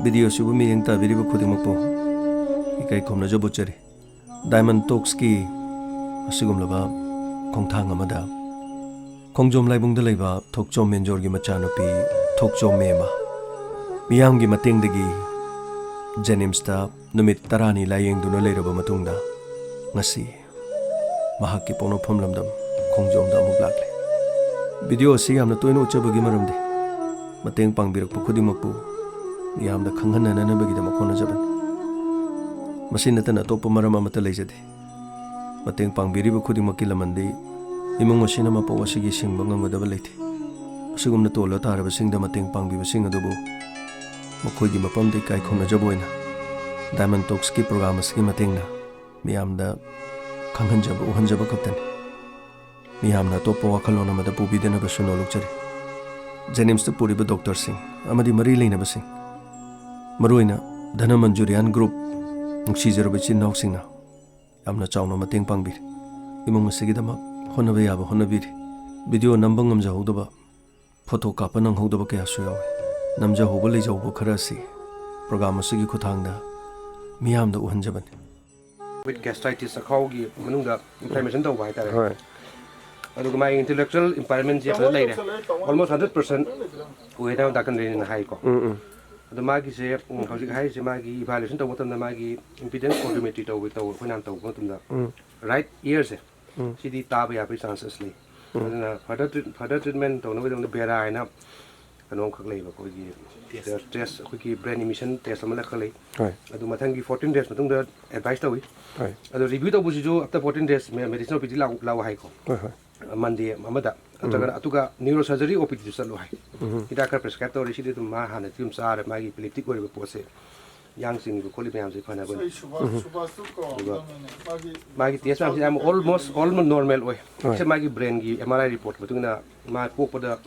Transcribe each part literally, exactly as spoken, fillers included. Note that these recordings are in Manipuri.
ꯚꯤꯗꯤꯑꯣ ꯑꯁꯤꯕꯨ ꯃꯤꯠꯌꯦꯡ ꯇꯥꯕꯤꯔꯤꯕ ꯈꯨꯗꯤꯡꯃꯛꯄꯨ ꯏꯀꯥꯏ ꯈꯨꯝꯅꯖꯕ ꯎꯠꯆꯔꯤ꯫ ꯗꯥꯏꯃꯟ ꯇꯣꯛꯁꯀꯤ ꯑꯁꯤꯒꯨꯝꯂꯕ ꯈꯣꯡꯊꯥꯡ ꯑꯃꯗ ꯈꯣꯡꯖꯣꯝ ꯂꯥꯏꯕꯨꯡꯗ ꯂꯩꯕ ꯊꯣꯛꯆꯣꯝ ꯃꯦꯟꯖꯣꯔꯒꯤ ꯃꯆꯥꯅꯨꯄꯤ ꯊꯣꯛꯆꯣꯝ ꯃꯦꯝꯃ ꯃꯤꯌꯥꯝꯒꯤ ꯃꯇꯦꯡꯗꯒꯤ ꯖꯦꯅꯤꯝꯁꯇ ꯅꯨꯃꯤꯠ ꯇꯔꯥꯅꯤ ꯂꯥꯌꯦꯡꯗꯨꯅ ꯂꯩꯔꯕ ꯃꯇꯨꯡꯗ ꯉꯁꯤ ꯃꯍꯥꯛꯀꯤ ꯄꯣꯛꯅꯐꯝ ꯂꯝꯗꯝ ꯈꯣꯡꯖꯣꯝꯗ ꯑꯃꯨꯛ ꯂꯥꯛꯂꯦ꯫ ꯚꯤꯗꯤꯑꯣ ꯑꯁꯤ ꯌꯥꯝꯅ ꯇꯣꯏꯅ ꯎꯠꯆꯕꯒꯤ ꯃꯔꯝꯗꯤ ꯃꯇꯦꯡ ꯄꯥꯡꯕꯤꯔꯛꯄ ꯈꯨꯗꯤꯡꯃꯛꯄꯨ ꯃꯤꯌꯥꯝꯗ ꯈꯪꯍꯟꯅꯅꯕꯒꯤꯗꯃꯛ ꯍꯣꯠꯅꯖꯕꯅꯤ꯫ ꯃꯁꯤ ꯅꯠꯇꯅ ꯑꯇꯣꯞꯄ ꯃꯔꯝ ꯑꯃꯠꯇ ꯂꯩꯖꯗꯦ꯫ ꯃꯇꯦꯡ ꯄꯥꯡꯕꯤꯔꯤꯕ ꯈꯨꯗꯤꯡꯃꯛꯀꯤ ꯂꯃꯟꯗꯤ ꯏꯃꯨꯡ ꯑꯁꯤꯅ ꯃꯄꯣꯛ ꯑꯁꯤꯒꯤ ꯁꯤꯡꯕ ꯉꯝꯒꯗꯕ ꯂꯩꯇꯦ꯫ ꯑꯁꯤꯒꯨꯝꯅ ꯇꯣꯜꯂ ꯇꯥꯔꯕꯁꯤꯡꯗ ꯃꯇꯦꯡ ꯄꯥꯡꯕꯤꯕꯁꯤꯡ ꯑꯗꯨꯕꯨ ꯃꯈꯣꯏꯒꯤ ꯃꯐꯝꯗ ꯏꯀꯥꯏ ꯈꯨꯝꯅꯖꯕ ꯑꯣꯏꯅ ꯗꯥꯏꯃꯟ ꯇꯣꯛꯁꯀꯤ ꯄ꯭ꯔꯣꯒ꯭ꯔꯥꯝ ꯑꯁꯤꯒꯤ ꯃꯇꯦꯡꯅ ꯃꯤꯌꯥꯝꯗ ꯈꯪꯍꯟꯖꯕ, ꯎꯍꯟꯖꯕ ꯈꯛꯇꯅꯤ꯫ ꯃꯤꯌꯥꯝꯅ ꯑꯇꯣꯞꯄ ꯋꯥꯈꯜꯂꯣꯟ ꯑꯃꯗ ꯄꯨꯕꯤꯗꯅꯕꯁꯨ ꯅꯣꯜꯂꯨꯛꯆꯔꯤ꯫ ꯖꯦꯅꯤꯝꯁꯇ ꯄꯨꯔꯤꯕ ꯗꯣꯛꯇꯔꯁꯤꯡ ꯑꯃꯗꯤ ꯃꯔꯤ ꯂꯩꯅꯕꯁꯤꯡ, ꯃꯔꯨꯑꯣꯏꯅ ꯙꯅꯃꯟꯖꯨꯔꯤꯌꯥꯟ ꯒ꯭ꯔꯨꯞ, ꯅꯨꯡꯁꯤꯖꯔꯕ ꯏꯆꯤꯟ ꯏꯅꯥꯎꯁꯤꯡꯅ ꯌꯥꯝꯅ ꯆꯥꯎꯅ ꯃꯇꯦꯡ ꯄꯥꯡꯕꯤꯔꯤ꯫ ꯏꯃꯨꯡ ꯑꯁꯤꯒꯤꯗꯃꯛ ꯍꯣꯠꯅꯕ ꯌꯥꯕ ꯍꯣꯠꯅꯕꯤꯔꯤ꯫ ꯚꯤꯗꯤꯑꯣ ꯅꯝꯕ ꯉꯝꯖꯍꯧꯗꯕ, ꯐꯣꯇꯣ ꯀꯥꯞꯄ ꯅꯪꯍꯧꯗꯕ ꯀꯌꯥꯁꯨ ꯌꯥꯎꯏ꯫ ꯅꯝꯖꯍꯧꯕ ꯂꯩꯖꯍꯧꯕ ꯈꯔ ꯑꯁꯤ ꯄ꯭ꯔꯣꯒ꯭ꯔꯥꯝ ꯑꯁꯤꯒꯤ ꯈꯨꯠꯊꯥꯡꯗ ꯃꯤꯌꯥꯝꯗ ꯎꯍꯟꯖꯕꯅꯤ꯫ With gastritis, ꯆꯈꯥꯎꯒꯤ ꯃꯅꯨꯡꯗ ꯏꯟꯐ꯭ꯂꯦꯃꯦꯁꯟ ꯇꯧꯕ ꯍꯥꯏꯇꯥꯔꯦ꯫ ꯍꯣꯏ꯫ ꯑꯗꯨꯒ ꯃꯥꯒꯤ ꯏꯟꯇꯦꯂꯦꯛꯆꯨꯋꯦꯜ ꯏꯝꯄꯥꯌꯔꯃꯦꯟꯁꯦ ꯐꯖꯅ ꯂꯩꯔꯦ꯫ ꯑꯣꯜꯃꯣꯁ ꯍꯟꯗ꯭ꯔꯦꯠ ꯄꯥꯔꯁꯦꯟ ꯑꯣꯏꯔꯦ ꯍꯥꯏꯕ ꯗꯥ ꯀꯟꯗ꯭ꯔꯦꯅ ꯍꯥꯏꯀꯣ꯫ ꯎꯝ, ꯎꯝ꯫ ꯑꯗꯣ ꯃꯥꯒꯤꯁꯦ, ꯎꯝ, ꯍꯧꯖꯤꯛ ꯍꯥꯏꯔꯤꯁꯦ ꯃꯥꯒꯤ ꯏꯚꯥꯂꯨꯌꯦꯁꯟ ꯇꯧꯕ ꯃꯇꯝꯗ ꯃꯥꯒꯤ ꯏꯝꯄꯤꯗꯦꯟꯁ ꯑꯣꯗꯣꯃꯦꯇ꯭ꯔꯤ ꯇꯧꯕ, ꯇꯧꯕ ꯑꯩꯈꯣꯏꯅ ꯇꯧꯕ ꯃꯇꯝꯗ ꯎꯝ꯫ ꯔꯥꯏꯠ ꯏꯌꯔꯁꯦ ꯎꯝ꯫ ꯁꯤꯗꯤ ꯇꯥꯕ ꯌꯥꯕꯒꯤ ꯆꯥꯟꯁꯦꯁ ꯂꯩ꯫ ꯎꯝ꯫ ꯑꯗꯨꯅ ꯐꯔꯗꯔ ꯇ꯭ꯔꯤꯠ-, ꯐꯔꯗꯔ ꯇ꯭ꯔꯤꯠꯃꯦꯟ ꯇꯧꯅꯕꯒꯤꯗꯃꯛꯇ ꯕꯦꯔꯥ ꯍꯥꯏꯅ ꯀꯩꯅꯣꯝꯈꯛ ꯂꯩꯕ, ꯑꯩꯈꯣꯏꯒꯤ ꯇꯦꯁ, ꯑꯩꯈꯣꯏꯒꯤ ꯕ꯭ꯔꯦꯟ ꯏꯃꯤꯁꯟ ꯇꯦꯁ ꯑꯃ ꯈꯛ ꯂꯩ꯫ ꯍꯣꯏ꯫ ꯑꯗꯨ ꯃꯊꯪꯒꯤ ꯐꯣꯔꯇꯤꯟ ꯗꯦꯖ ꯃꯇꯨꯡꯗ ꯑꯦꯗꯚꯥꯏꯁ ꯇꯧꯏ꯫ ꯍꯣꯏ꯫ ꯑꯗꯣ ꯔꯤꯚ꯭ꯌꯨ ꯇꯧꯕꯁꯤꯁꯨ ꯑꯥꯐꯇꯔ ꯐꯣꯔꯇꯤꯟ ꯗꯦꯖ ꯃꯦ-, ꯃꯦꯗꯤꯁꯤꯟ ꯑꯣ ꯄꯤ ꯗꯤ ꯂꯥꯛꯎ, ꯂꯥꯛꯎ ꯍꯥꯏꯀꯣ꯫ ꯍꯣꯏ, ꯍꯣꯏ꯫ ꯃꯟꯗꯦ ꯑꯃꯗ, ꯎꯝ꯫ ꯅꯠꯇ꯭ꯔꯒꯅ ꯑꯗꯨꯒ ꯅ꯭ꯌꯨꯔꯣ ꯁꯔꯖꯔꯤ ꯑꯣ ꯄꯤ ꯗꯤꯗ ꯆꯠꯂꯨ ꯍꯥꯏ꯫ ꯎꯝ꯫ ꯍꯤꯗꯥꯛ ꯈꯔ ꯄ꯭ꯔꯦꯁꯀ꯭ꯔꯥꯏꯕ ꯇꯧꯔꯦ, ꯁꯤꯗꯤ ꯑꯗꯨꯝ ꯃꯥ ꯍꯥꯟꯅꯗꯤ ꯑꯗꯨꯝ ꯆꯥꯔꯦ, ꯃꯥꯒꯤ ꯏꯄꯤꯂꯦꯞꯇꯤꯛ ꯑꯣꯏꯔꯤꯕ ꯄꯣꯠꯁꯦ, ꯌꯥꯡ ꯆꯤꯡꯉꯤꯕ ꯈꯣꯠꯂꯤꯕ ꯃꯌꯥꯝꯁꯦ ꯐꯅꯕꯅꯤ꯫ ꯑꯩ ꯁꯨꯕꯥꯁ, ꯎꯝ꯫ ꯁꯨꯕꯥꯁꯇꯨ ꯑꯗꯨꯒ ꯀꯥꯎꯔꯝꯗꯕꯅꯤꯅꯦ꯫ ꯃꯥꯒꯤ ꯃꯥꯒꯤ ꯇꯦꯁ ꯃꯌꯥꯝꯁꯦ ꯌꯥꯝ ꯑꯣꯜꯃꯣꯁ, ꯑꯣꯜꯃꯣꯁ ꯅꯣꯔꯃꯦꯜ ꯑꯣꯏ꯫ ꯍꯣꯏ꯫ ꯁꯦ ꯃꯥꯒꯤ ꯕ꯭ꯔꯦꯟꯒꯤ ꯑꯦꯝ ꯑꯥꯔ ꯑꯥꯏ ꯔꯤꯄꯣꯔꯠ ꯃꯇꯨꯡ ꯏꯟꯅ ꯃꯥ ꯄꯣꯛꯄꯗ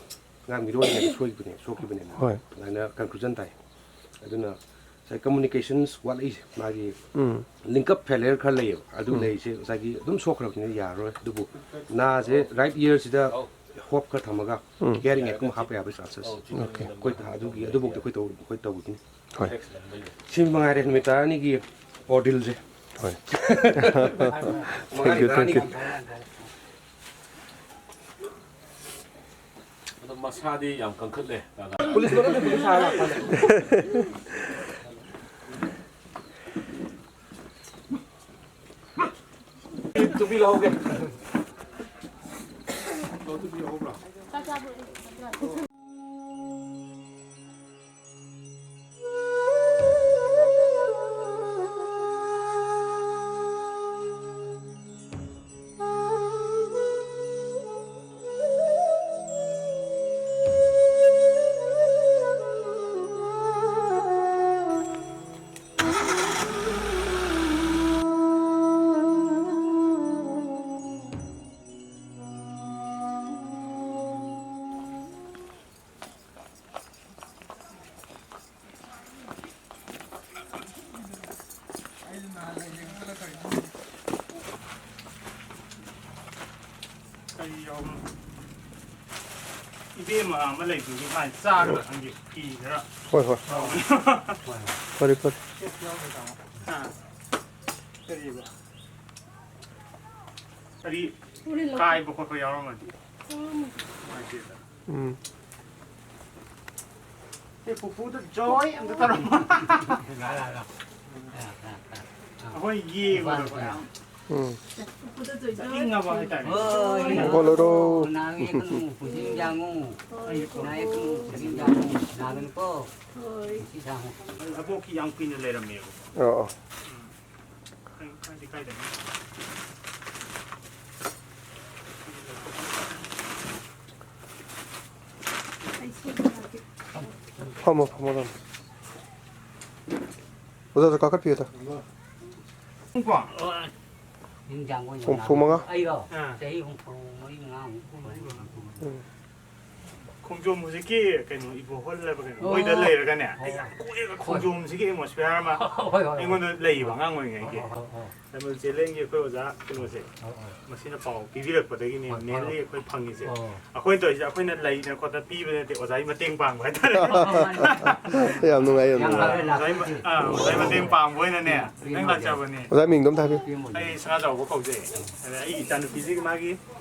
ꯑꯉꯥꯡ ꯃꯤꯔꯣꯟꯒꯤ ꯁꯣꯏꯈꯤꯕꯅꯦ, ꯁꯣꯛꯈꯤꯕꯅꯦꯅ ꯍꯣꯏ꯫ ꯑꯗꯨꯃꯥꯏꯅ ꯀꯟꯀ꯭ꯂꯨꯖꯟ ꯇꯥꯏ꯫ ꯑꯗꯨꯅ ꯉꯁꯥꯏ ꯀꯝꯃꯨꯅꯤꯀꯦꯁꯟꯁ ꯋꯥꯠꯂꯛꯏꯁꯦ, ꯃꯥꯒꯤ ꯎꯝ꯫ ꯂꯤꯡꯀꯞ ꯐꯦꯂꯤꯌꯔ ꯈꯔ ꯂꯩꯌꯦꯕ, ꯑꯗꯨ ꯎꯝ꯫ ꯂꯩꯔꯤꯁꯦ ꯉꯁꯥꯏꯒꯤ ꯑꯗꯨꯝ ꯁꯣꯛꯈ꯭ꯔꯕꯅꯤꯅ ꯌꯥꯔꯔꯣꯏ꯫ ꯑꯗꯨꯕꯨ ꯅꯥꯁꯦ ꯔꯥꯏꯠ ꯏꯌꯔꯁꯤꯗ ꯍꯣꯞ ꯈꯔ ꯊꯝꯃꯒ ꯎꯝ꯫ ꯀꯦꯌꯔꯤꯡ ꯑꯦꯛ ꯑꯃ ꯍꯥꯞꯄ ꯌꯥꯕꯒꯤ ꯆꯥꯟꯁꯦꯁ꯫ ꯑꯣꯀꯦ꯫ ꯑꯩꯈꯣꯏ ꯑꯗꯨꯒꯤ, ꯑꯗꯨꯐꯥꯎꯗꯤ ꯑꯩꯈꯣꯏ ꯇꯧ-, ꯑꯩꯈꯣꯏ ꯇꯧꯕꯤꯒꯅꯤ꯫ ꯍꯣꯏ꯫ ꯁꯤ ꯃꯉꯥꯏꯔꯦ ꯅꯨꯃꯤꯠ ꯇꯔꯥꯅꯤꯒꯤ ꯑꯣꯔꯗꯤꯜꯁꯦ꯫ ꯍꯣꯏ꯫ ꯃꯉꯥꯅꯤ ꯊꯦꯡꯀ꯭ꯌꯨ, ꯊꯦꯡꯀ꯭ꯌꯨ꯫ ꯇꯔꯥꯅꯤꯒꯤ꯫ ꯑꯗꯣ ꯃꯁꯥꯗꯤ ꯌꯥꯝ ꯀꯟꯈꯠꯂꯦ, ꯗꯥꯗꯥ꯫ ꯄꯨꯂꯤꯁ ꯃꯔꯛꯇ ꯄꯨꯂꯤꯁ ꯁꯥꯔ ꯂꯥꯛꯄꯅꯦ꯫ ꯇꯨꯄꯤ ꯂꯧꯍꯧꯒꯦ꯫ ꯇꯨꯄꯤ ꯂꯧꯍꯧꯕ꯭ꯔꯣ? ꯀꯔꯤ ꯌꯥꯎꯕꯅꯣ? ꯏꯕꯦꯝꯃ ꯑꯃ ꯂꯩꯕꯗꯨꯒꯤ ꯃꯥꯏ ꯆꯥꯔꯒ ꯈꯪꯗꯦ, ꯐꯤ ꯈꯔ꯫ ꯍꯣꯏ, ꯍꯣꯏ꯫ ꯇꯧꯕꯅꯦ꯫ ꯐꯔꯦ, ꯐꯔꯦ꯫ ꯑꯥ꯫ ꯀꯔꯤꯕ? ꯀꯔꯤ ꯀꯥꯏꯕ ꯈꯣꯠꯄ ꯌꯥꯎꯔꯝꯃꯗꯤ ꯅꯨꯡꯉꯥꯏꯇꯦꯗꯅ꯫ ꯎꯝ꯫ ꯁꯤ ꯄꯨꯄꯨꯗ ꯖꯣꯏ ꯑꯝꯇ ꯇꯧꯔꯝꯃꯣ꯫ ꯑꯩꯈꯣꯏ ꯌꯦꯡꯕꯗꯀꯣ ꯌꯥꯝ ꯎꯝ꯫ ꯆꯠꯅꯤꯡꯉꯕ ꯍꯥꯏꯇꯥꯔꯦ꯫ ꯍꯣꯏ꯫ ꯕꯣꯂꯦꯔꯣ꯫ ꯅꯥꯕ ꯌꯦꯛꯀꯅꯨ, ꯄꯨꯟꯁꯤ ꯅꯨꯡꯁꯥꯡꯉꯨ꯫ ꯍꯣꯏ꯫ ꯅꯥ ꯌꯦꯛꯀꯅꯨ, ꯄꯨꯟꯁꯤ ꯅꯨꯡꯁꯥꯡꯉꯨ꯫ ꯅꯥꯒꯅꯨꯀꯣ꯫ ꯍꯣꯏ꯫ ꯄꯨꯟꯁꯤ ꯁꯥꯡꯉꯨ꯫ ꯑꯕꯣꯛꯀꯤ ꯌꯥꯝ ꯀꯨꯏꯅ ꯂꯩꯔꯝꯃꯦꯕꯀꯣ꯫ ꯑꯣ, ꯑꯣ꯫ ꯎꯝ꯫ ꯀꯥꯏ-, ꯀꯥꯏꯗꯦ, ꯀꯥꯏꯗꯦ꯫ ꯐꯝꯃꯣ, ꯐꯝꯃꯣ, ꯐꯝꯃꯣ꯫ ꯑꯣꯖꯥꯁꯨ ꯀꯥꯈꯠꯄꯤꯌꯨꯗ꯫ ꯀꯣ? ꯍꯨꯝꯐꯨ ꯃꯉꯥ꯫ ꯑꯩꯔꯣ? ꯑꯥ꯫ ꯆꯍꯤ ꯍꯨꯝꯐꯨ ꯃꯔꯤ ꯃꯉꯥꯃꯨꯛ꯫ ꯎꯝ꯫ ꯈꯣꯡꯖꯣꯝ ꯍꯧꯖꯤꯛꯀꯤ ꯀꯩꯅꯣ ꯏꯕꯣ ꯍꯣꯜ ꯍꯥꯏꯕ ꯀꯩꯅꯣ, ꯑꯣ꯫ ꯃꯣꯏꯗ ꯂꯩꯔꯒꯅꯦ, ꯑꯩ ꯌꯥꯝ ꯀꯣꯏꯑꯦꯕ꯫ ꯈꯣꯡꯖꯣꯝꯁꯤꯒꯤ ꯑꯦꯠꯃꯣꯁꯐꯤꯌꯥꯔ ꯑꯃ ꯍꯣꯏ, ꯍꯣꯏ, ꯍꯣꯏ꯫ ꯑꯩꯉꯣꯟꯗ ꯂꯩꯕ ꯑꯉꯥꯡ ꯑꯣꯏꯔꯤꯉꯩꯒꯤ꯫ ꯑꯣ, ꯑꯣ, ꯑꯣ꯫ ꯂꯝꯖꯦꯜ ꯆꯦꯜꯂꯦꯟꯒꯤ ꯑꯩꯈꯣꯏ ꯑꯣꯖꯥ ꯀꯩꯅꯣꯁꯦ, ꯑꯣ, ꯑꯣ꯫ ꯃꯁꯤꯅ ꯄꯥꯎ ꯄꯤꯕꯤꯔꯛꯄꯗꯒꯤꯅꯦ, ꯍꯣꯏ, ꯍꯣꯏ꯫ Mainly ꯑꯩꯈꯣꯏ ꯐꯪꯉꯤꯁꯦ꯫ ꯑꯣ꯫ ꯑꯩꯈꯣꯏꯅ ꯇꯧꯔꯤꯁꯦ ꯑꯩꯈꯣꯏꯅ ꯂꯩꯗꯅ ꯈꯣꯠꯇꯅ ꯄꯤꯕ ꯅꯠꯇꯦ, ꯑꯣꯖꯥꯒꯤ ꯃꯇꯦꯡ ꯄꯥꯡꯕ ꯍꯥꯏꯇꯥꯔꯦ꯫ ꯌꯥꯝ ꯅꯨꯡꯉꯥꯏ, ꯌꯥꯝ ꯌꯥꯝ ꯅꯨꯡꯉꯥꯏ꯫ ꯐꯔꯦ, ꯑꯣꯖꯥꯒꯤ ꯃ-, ꯑꯥ, ꯑꯣꯖꯥꯒꯤ ꯃꯇꯦꯡ ꯄꯥꯡꯕ ꯑꯣꯏꯅꯅꯦ ꯈꯤꯇꯪ ꯂꯥꯛꯆꯕꯅꯦ꯫ ꯑꯣꯖꯥ ꯃꯤꯡꯗꯣ ꯑꯝꯇ ꯍꯥꯏꯕꯤꯌꯨ꯫ ꯑꯩ ꯁꯅꯥꯖꯥꯎꯕ ꯀꯧꯖꯩ꯫ ꯑꯗ ꯑꯩ ꯏꯆꯥꯅꯨꯄꯤꯁꯤꯒꯤ ꯃꯥꯒꯤ,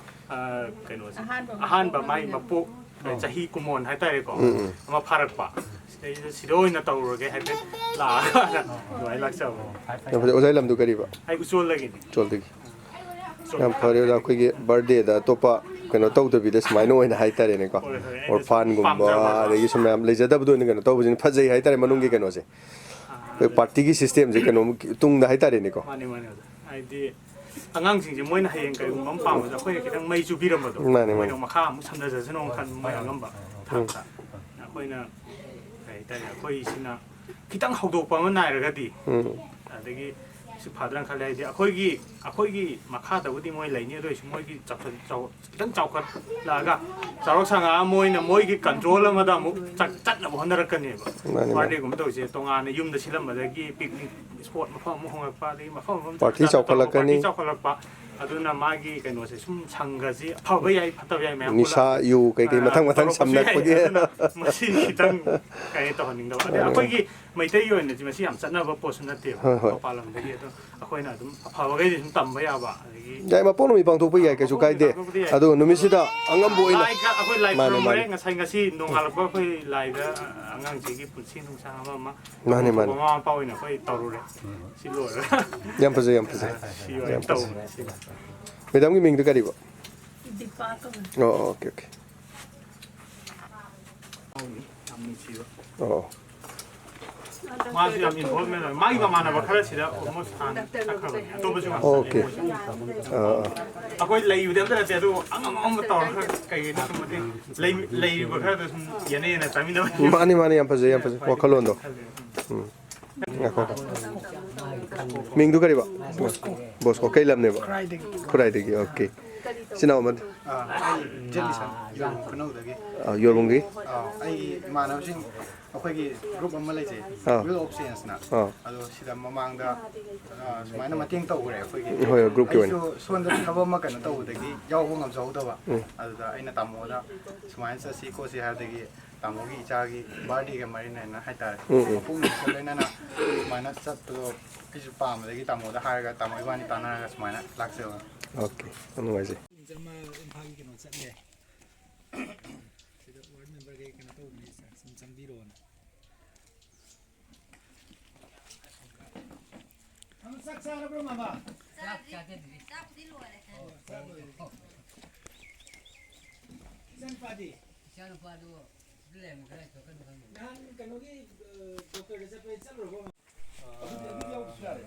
ꯑꯥ, ꯀꯩꯅꯣꯁꯦ, ꯑꯍꯥꯟꯕ ꯑꯍꯥꯟꯕ ꯃꯥꯒꯤ ꯃꯄꯣꯛ ꯆꯍꯤ ꯀꯨꯃꯣꯟ ꯍꯥꯏꯇꯥꯔꯦꯀꯣ, ꯎꯝ, ꯎꯝ꯫ ꯑꯃ ꯐꯥꯔꯛꯄ꯫ ꯁꯤꯗꯩꯁꯤꯗ ꯁꯤꯗ ꯑꯣꯏꯅ ꯇꯧꯔꯒꯦ ꯍꯥꯏꯐꯦꯠ ꯂꯥꯛꯑꯒ ꯑꯗꯨꯃꯥꯏꯅ ꯂꯥꯛꯆꯕꯅꯦ꯫ ꯌꯥꯝ ꯐꯖꯩ꯫ ꯑꯣꯖꯥꯒꯤ ꯂꯝꯗꯨ ꯀꯔꯤꯕ? ꯑꯩ ꯎꯆꯣꯜꯗꯒꯤꯅꯤ꯫ ꯎꯆꯣꯜꯗꯒꯤ꯫ ꯎꯆꯣꯜ꯫ ꯌꯥꯝ ꯐꯔꯦ ꯑꯣꯖꯥ, ꯑꯩꯈꯣꯏꯒꯤ birthdayꯗ ꯑꯇꯣꯞꯄ ꯀꯩꯅꯣ ꯇꯧꯗꯕꯤꯗ ꯁꯨꯃꯥꯏꯅ ꯑꯣꯏꯅ ꯍꯥꯏꯇꯥꯔꯦꯅꯦꯀꯣ꯫ ꯍꯣꯏ, ꯍꯣꯏ, ꯑꯩꯅ ꯁꯨꯝ orphanꯒꯨꯝꯕ, ꯄꯥꯝꯖꯕ꯫ ꯑꯗꯒꯤ ꯁꯨꯝ ꯃꯌꯥꯝ ꯂꯩꯖꯗꯕꯗꯣ ꯑꯣꯏꯅ ꯀꯩꯅꯣ ꯇꯧꯕꯁꯤꯅ ꯐꯖꯩ ꯍꯥꯏꯇꯥꯔꯦ, ꯃꯅꯨꯡꯒꯤ ꯀꯩꯅꯣꯁꯦ꯫ ꯑꯥ, ꯑꯩꯈꯣꯏ partyꯒꯤ systemꯁꯦ ꯀꯩꯅꯣꯝ ꯇꯨꯡꯗ ꯍꯥꯏꯇꯥꯔꯦꯅꯦꯀꯣ꯫ ꯃꯥꯅꯤ, ꯃꯥꯅꯤ ꯑꯣꯖꯥ꯫ ꯍꯥꯏꯗꯤ ꯑꯉꯥꯡꯁꯤꯡꯁꯦ ꯃꯣꯏꯅ ꯍꯌꯦꯡ ꯀꯔꯤꯒꯨꯝꯕ ꯑꯃ ꯄꯥꯝꯕꯗ ꯑꯩꯈꯣꯏꯅ ꯈꯤꯇꯪ ꯃꯩ ꯆꯨꯕꯤꯔꯝꯕꯗꯣ, ꯃꯥꯅꯦ, ꯃꯣꯏꯅ ꯃꯥꯅꯦ꯫ ꯃꯈꯥ ꯑꯃꯨꯛ ꯁꯝꯊꯖꯁꯅꯨ ꯈꯟꯕ ꯃꯣꯏ ꯑꯉꯝꯕ ꯎꯝ꯫ ꯊꯥꯛꯇ꯫ ꯑꯩꯈꯣꯏꯅ ꯀꯩ ꯍꯥꯏꯇꯥꯔꯦ, ꯑꯩꯈꯣꯏꯁꯤꯅ ꯈꯤꯇꯪ ꯍꯧꯗꯣꯛꯄ ꯑꯃ ꯅꯥꯏꯔꯒꯗꯤ ꯎꯝ꯫ ꯑꯗꯒꯤ ꯁꯤ ꯐꯗ꯭ꯔꯥꯅ ꯈꯜꯂꯦ꯫ ꯍꯥꯏꯗꯤ ꯑꯩꯈꯣꯏꯒꯤ, ꯑꯩꯈꯣꯏꯒꯤ ꯃꯈꯥꯗꯕꯨꯗꯤ ꯃꯣꯏ ꯂꯩꯅꯤ, ꯑꯗꯨ ꯑꯣꯏꯔꯁꯨ ꯃꯣꯏꯒꯤ ꯆꯥꯎꯈꯠ-, ꯆꯥꯎ-, ꯈꯤꯇꯪ ꯆꯥꯎꯈꯠꯂꯛꯑꯒ ꯆꯥꯎꯔꯛ ꯁꯉꯥ ꯑꯃ ꯑꯣꯏꯅ ꯃꯣꯏꯒꯤ control ꯑꯃꯗ ꯑꯃꯨꯛ ꯆꯠ-, ꯆꯠꯅꯕ ꯍꯣꯠꯅꯔꯛꯀꯅꯦꯕ꯫ ꯃꯥꯅꯤ, ꯃꯥꯅꯤ꯫ Birthdayꯒꯨꯝꯕ ꯇꯧꯔꯤꯁꯦ ꯇꯣꯉꯥꯟꯅ ꯌꯨꯝꯗ ꯁꯤꯜꯂꯝꯕꯗꯒꯤ picnic spot ꯃꯐꯝ ꯑꯃ ꯍꯣꯡꯉꯛꯄ, ꯑꯗꯒꯤ ꯃꯐꯝ ꯃꯐꯝ party ꯆꯠ-, ꯆꯠ-, ꯆꯥꯎꯈꯠꯂꯛꯀꯅꯤ꯫ Party ꯆꯥꯎꯈꯠꯂꯛꯄ꯫ ꯑꯗꯨꯅ ꯃꯥꯒꯤ ꯀꯩꯅꯣꯁꯦ ꯁꯨꯝ ꯁꯪꯒꯁꯤ ꯑꯐꯕ ꯌꯥꯏ, ꯐꯠꯇꯕ ꯌꯥꯏ ꯃꯌꯥꯝ ꯅꯤꯁꯥ, ꯄꯨꯜꯂꯞ꯫ ꯌꯨ ꯀꯩꯀꯩ ꯑꯥ, ꯃꯊꯪ ꯃꯊꯪ ꯇꯧꯔꯛꯄꯁꯨ ꯌꯥꯏ꯫ ꯁꯝꯂꯛꯄꯒꯤ꯫ ꯑꯗꯨꯅ ꯃꯁꯤ ꯈꯤꯇꯪ ꯀꯩ ꯇꯧꯍꯟꯅꯤꯡꯗꯕ꯫ ꯑꯗꯩ ꯃꯥꯅꯤ, ꯃꯥꯅꯤ꯫ ꯑꯩꯈꯣꯏꯒꯤ ꯃꯩꯇꯩꯒꯤ ꯑꯣꯏꯅꯗꯤ ꯃꯁꯤ ꯌꯥꯝ ꯆꯠꯅꯕ ꯄꯣꯠꯁꯨ ꯅꯠꯇꯦꯕ, ꯍꯣꯏ, ꯍꯣꯏ꯫ ꯃꯄꯥꯟ ꯂꯝꯗꯒꯤ꯫ ꯑꯗꯣ ꯑꯩꯈꯣꯏꯅ ꯑꯗꯨꯝ ꯑꯐꯕꯈꯩꯗꯤ ꯁꯨꯝ ꯇꯝꯕ ꯌꯥꯕ, ꯑꯗꯒꯤ ꯌꯥꯏ, ꯃꯄꯣꯛ ꯅꯨꯃꯤꯠ ꯄꯥꯡꯊꯣꯛꯄ ꯌꯥꯏ, ꯀꯩꯁꯨ ꯃꯄꯣꯛ ꯀꯥꯏꯗꯦ꯫ ꯅꯨꯃꯤꯠ ꯄꯥꯡꯊꯣꯛꯄꯗꯤ ꯌꯥꯏ꯫ ꯑꯗꯨꯒ ꯅꯨꯃꯤꯠꯁꯤꯗ ꯑꯉꯝꯕ ꯑꯣꯏꯅ ꯂꯥꯏꯒ ꯑꯩꯈꯣꯏ ꯂꯥꯏ ꯃꯥꯅꯦ, ꯈꯨꯔꯨꯝꯃꯨꯔꯦ, ꯃꯥꯅꯦ꯫ ꯉꯁꯥꯏ, ꯉꯁꯤ ꯅꯣꯡꯉꯥꯜꯂꯛꯄ ꯑꯩꯈꯣꯏ ꯂꯥꯏꯗ, ꯑ, ꯑꯉꯥꯡꯁꯤꯒꯤ ꯄꯨꯟꯁꯤ ꯅꯨꯡꯁꯥꯡ ꯑꯃ ꯑꯃ ꯃꯥꯅꯦ, ꯇꯧꯕ ꯃꯥꯅꯦ꯫ ꯃꯃꯥ ꯃꯄꯥ ꯑꯣꯏꯅ ꯑꯩꯈꯣꯏ ꯇꯧꯔꯨꯔꯦ꯫ ꯁꯤ ꯂꯣꯏꯔꯒ ꯌꯥꯝ ꯐꯖꯩ, ꯌꯥꯝ ꯐꯖꯩ꯫ ꯁꯤ ꯑꯣꯏꯅ ꯌꯥꯝ ꯐꯖꯩ꯫ ꯇꯧꯕꯅꯦ ꯁꯤꯅ꯫ Madamꯒꯤ ꯃꯤꯡꯗꯨ ꯀꯔꯤꯕ? ꯗꯤꯄꯥ ꯀꯧꯏ꯫ ꯑꯣ, ꯑꯣ, okay, okay꯫ ꯌꯥꯝ ꯅꯨꯡꯁꯤꯕ꯫ ꯑꯣ꯫ ꯃꯥꯁꯨ ꯌꯥꯝ involvement ꯑꯣꯏ꯫ ꯃꯥꯒꯤ ꯃꯃꯥꯟꯅꯕ ꯈꯔ ꯁꯤꯗ almost ꯍꯥꯟꯅ ꯆꯠꯈ꯭ꯔꯕꯅꯦ꯫ ꯑꯇꯣꯞꯄꯁꯨ ꯌꯥꯝ ꯑꯣꯀꯦ꯫ ꯆꯠꯂꯦ ꯃꯣꯏꯁꯨ꯫ ꯑꯥ, ꯑꯥ꯫ ꯑꯩꯈꯣꯏ ꯂꯩꯕꯗꯤ ꯑꯝꯇ ꯅꯠꯇꯦ, ꯑꯗꯨꯕꯨ ꯑꯉꯝ ꯑꯉꯝꯕ ꯇꯧꯔꯒ ꯀꯩꯒꯤꯅꯣ ꯈꯪꯕꯗꯤ ꯂꯩ-, ꯂꯩꯔꯤꯕ ꯈꯔꯗ ꯁꯨꯝ ꯌꯦꯟꯅ ꯌꯦꯟꯅ ꯆꯥꯃꯤꯟꯅꯕ꯫ ꯃꯥꯅꯤ, ꯃꯥꯅꯤ, ꯌꯥꯝ ꯐꯖꯩ, ꯌꯥꯝ ꯐꯖꯩ ꯋꯥꯈꯜꯂꯣꯟꯗꯣ꯫ ꯎꯝ꯫ ꯉꯥꯏꯈꯣ꯫ ꯃꯤꯡꯗꯨ ꯀꯔꯤꯕ? ꯕꯣꯁꯀꯣ꯫ ꯕꯣꯁꯀꯣ, ꯀꯩ ꯂꯝꯅꯦꯕ? ꯈꯨꯔꯥꯏꯗꯒꯤ꯫ ꯈꯨꯔꯥꯏꯗꯒꯤ, okay꯫ ꯏꯆꯤꯟ ꯏꯅꯥꯎ ꯑꯃ ꯑꯥ, ꯑꯩ ꯖꯦꯠ ꯂꯤꯁꯟ, ꯌꯣꯔꯕꯣꯡ ꯈꯨꯅꯧꯗꯒꯤ꯫ ꯑꯥ, ꯌꯣꯔꯕꯣꯡꯒꯤ? ꯑꯥ, ꯑꯩꯒꯤ ꯏꯃꯥꯟꯅꯕꯁꯤꯡ, ꯑꯩꯈꯣꯏꯒꯤ ꯒ꯭ꯔꯨꯞ ꯑꯃ ꯂꯩꯖꯩ, ꯑꯥ꯫ Wheel of Change ꯅ꯫ ꯑꯥ꯫ ꯑꯗꯣ ꯁꯤꯗ ꯃꯃꯥꯡꯗ, ꯑꯥ, ꯁꯨꯃꯥꯏꯅ ꯃꯇꯦꯡ ꯇꯧꯈ꯭ꯔꯦ ꯑꯩꯈꯣꯏꯒꯤ꯫ ꯍꯣꯏ, ꯒ꯭ꯔꯨꯞꯀꯤ ꯑꯣꯏꯅ꯫ ꯑꯩꯁꯨ ꯁꯣꯝꯗ ꯊꯕꯛ ꯑꯃ ꯀꯩꯅꯣ ꯇꯧꯕꯗꯒꯤ ꯌꯥꯎꯕ ꯉꯝꯖꯍꯧꯗꯕ꯫ ꯎꯝ꯫ ꯑꯗꯨꯗ ꯑꯩꯅ ꯇꯥꯃꯣꯗ ꯁꯨꯃꯥꯏꯅ ꯆꯠꯁꯤ ꯈꯣꯠꯁꯤ ꯍꯥꯏꯕꯗꯒꯤ ꯇꯥꯃꯣꯒꯤ ꯏꯆꯥꯒꯤ ꯕꯥꯔꯗꯦꯒ ꯃꯔꯤ ꯂꯩꯅꯅ ꯍꯥꯏꯇꯥꯔꯦ꯫ ꯎꯝ, ꯎꯝ꯫ ꯃꯄꯣꯛ ꯅꯨꯃꯤꯠꯀ ꯂꯣꯏꯅꯅ ꯁꯨꯃꯥꯏꯅ ꯆꯠꯄꯗꯣ ꯑꯩꯁꯨ ꯄꯥꯝꯕꯗꯒꯤ ꯇꯥꯃꯣꯗ ꯍꯥꯏꯔꯒ ꯇꯥꯃꯣ ꯏꯕꯥꯅꯤ ꯇꯥꯟꯅꯔꯒ ꯁꯨꯃꯥꯏꯅ ꯂꯥꯛꯆꯕꯅꯤ꯫ ꯑꯣꯀꯦ, ꯌꯥꯝ ꯅꯨꯡꯉꯥꯏꯖꯩ꯫ ꯑꯃ ꯏꯝꯐꯥꯜꯒꯤ ꯀꯩꯅꯣ ꯆꯠꯂꯦ꯫ ꯁꯤꯗ ꯋꯥꯔꯗ ꯃꯦꯝꯕꯔꯈꯩ ꯀꯩꯅꯣ ꯇꯧꯕꯅꯦ, ꯁꯨꯝ ꯆꯪꯕꯤꯔꯣꯅ꯫ ꯑꯗꯨ ꯆꯥꯛ ꯆꯥꯔꯕ꯭ꯔꯣ, ꯃꯃꯥ? ꯆꯥꯛ ꯆꯥꯗ꯭ꯔꯤ꯫ ꯆꯥꯛꯄꯨꯗꯤ ꯂꯣꯏꯔꯦ꯫ ꯑꯣ, ꯆꯥꯛ ꯂꯣꯏꯔꯦ꯫ ꯏꯆꯥꯅꯨꯄꯥꯗꯤ? ꯏꯆꯥꯅꯨꯄꯥꯗꯨ ꯂꯩꯔꯝꯒꯗ꯭ꯔꯥ ꯆꯠꯈ꯭ꯔꯕ ꯈꯪꯗꯦ꯫ ꯅꯍꯥꯟ ꯀꯩꯅꯣꯒꯤ, ꯑ, ꯗꯣꯛꯇꯔꯗ ꯆꯠꯄꯗ ꯆꯠꯂꯨꯔꯕꯣ? ꯑꯗꯨꯗꯤ, ꯑꯗꯨꯗꯤ ꯌꯥꯎꯗ꯭ꯔꯁꯨ ꯌꯥꯔꯦ꯫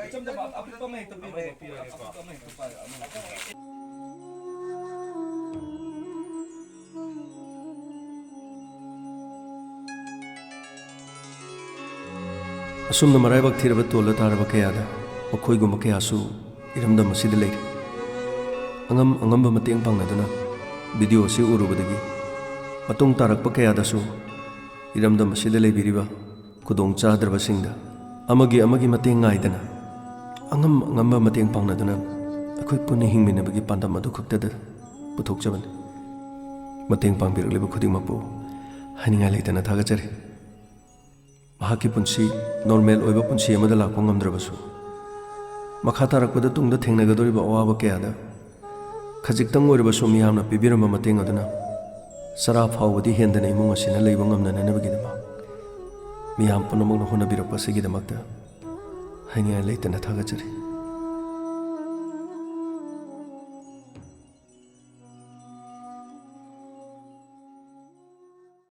ꯏꯆꯝ ꯆꯝꯕ ꯑꯄꯤꯛꯄ ꯑꯃ ꯍꯦꯛꯇ ꯄꯤꯔꯒꯦꯀꯣ꯫ ꯑꯄꯤꯛꯄ ꯑꯃ ꯍꯦꯛꯇ ꯄꯥꯏꯔꯣ, ꯑꯃ ꯍꯦꯛꯇ ꯄꯥꯏꯔꯣ꯫ ꯑꯁꯨꯝꯅ ꯃꯔꯥꯏꯕꯛ ꯊꯤꯔꯕ ꯇꯣꯜꯂ ꯇꯥꯔꯕ ꯀꯌꯥꯗ ꯃꯈꯣꯏꯒꯨꯝꯕ ꯀꯌꯥꯁꯨ ꯏꯔꯝꯗꯝ ꯑꯁꯤꯗ ꯂꯩꯔꯤ꯫ ꯑꯉꯝ ꯑꯉꯝꯕ ꯃꯇꯦꯡ ꯄꯥꯡꯅꯗꯨꯅ ꯚꯤꯗꯤꯑꯣ ꯑꯁꯤ ꯎꯔꯨꯕꯗꯒꯤ ꯃꯇꯨꯡ ꯇꯥꯔꯛꯄ ꯀꯌꯥꯗꯁꯨ ꯏꯔꯝꯗꯝ ꯑꯁꯤꯗ ꯂꯩꯕꯤꯔꯤꯕ ꯈꯨꯗꯣꯡ ꯆꯥꯗ꯭ꯔꯕꯁꯤꯡꯗ ꯑꯃꯒꯤ ꯑꯃꯒꯤ ꯃꯇꯦꯡ ꯉꯥꯏꯗꯅ ꯑꯉꯝ ꯑꯉꯝꯕ ꯃꯇꯦꯡ ꯄꯥꯡꯅꯗꯨꯅ ꯑꯩꯈꯣꯏ ꯄꯨꯟꯅ ꯍꯤꯡꯃꯤꯟꯅꯕꯒꯤ ꯄꯥꯟꯗꯝ ꯑꯗꯨ ꯈꯛꯇꯗ ꯄꯨꯊꯣꯛꯆꯕꯅꯤ꯫ ꯃꯇꯦꯡ ꯄꯥꯡꯕꯤꯔꯛꯂꯤꯕ ꯈꯨꯗꯤꯡꯃꯛꯄꯨ ꯍꯥꯏꯅꯤꯡꯉꯥꯏ ꯂꯩꯇꯅ ꯊꯥꯒꯠꯆꯔꯤ꯫ ꯃꯍꯥꯛꯀꯤ ꯄꯨꯟꯁꯤ ꯅꯣꯔꯃꯦꯜ ꯑꯣꯏꯕ ꯄꯨꯟꯁꯤ ꯑꯃꯗ ꯂꯥꯛꯄ ꯉꯝꯗ꯭ꯔꯕꯁꯨ, ꯃꯈꯥ ꯇꯥꯔꯛꯄꯗ ꯇꯨꯡꯗ ꯊꯦꯡꯅꯒꯗꯧꯔꯤꯕ ꯑꯋꯥꯕ ꯀꯌꯥꯗ ꯈꯖꯤꯛꯇꯪ ꯑꯣꯏꯔꯕꯁꯨ ꯃꯤꯌꯥꯝꯅ ꯄꯤꯕꯤꯔꯝꯕ ꯃꯇꯦꯡ ꯑꯗꯨꯅ ꯆꯔꯥ ꯐꯥꯎꯕꯗꯤ ꯍꯦꯟꯗꯅ ꯏꯃꯨꯡ ꯑꯁꯤꯅ ꯂꯩꯕ ꯉꯝꯅꯅꯕꯒꯤꯗꯃꯛ ꯃꯤꯌꯥꯝ ꯄꯨꯝꯅꯃꯛꯅ ꯍꯣꯠꯅꯕꯤꯔꯛꯄ ꯑꯁꯤꯒꯤꯗꯃꯛꯇ ꯍꯥꯏꯅꯤꯡꯉꯥꯏ ꯂꯩꯇꯅ ꯊꯥꯒꯠꯆꯔꯤ꯫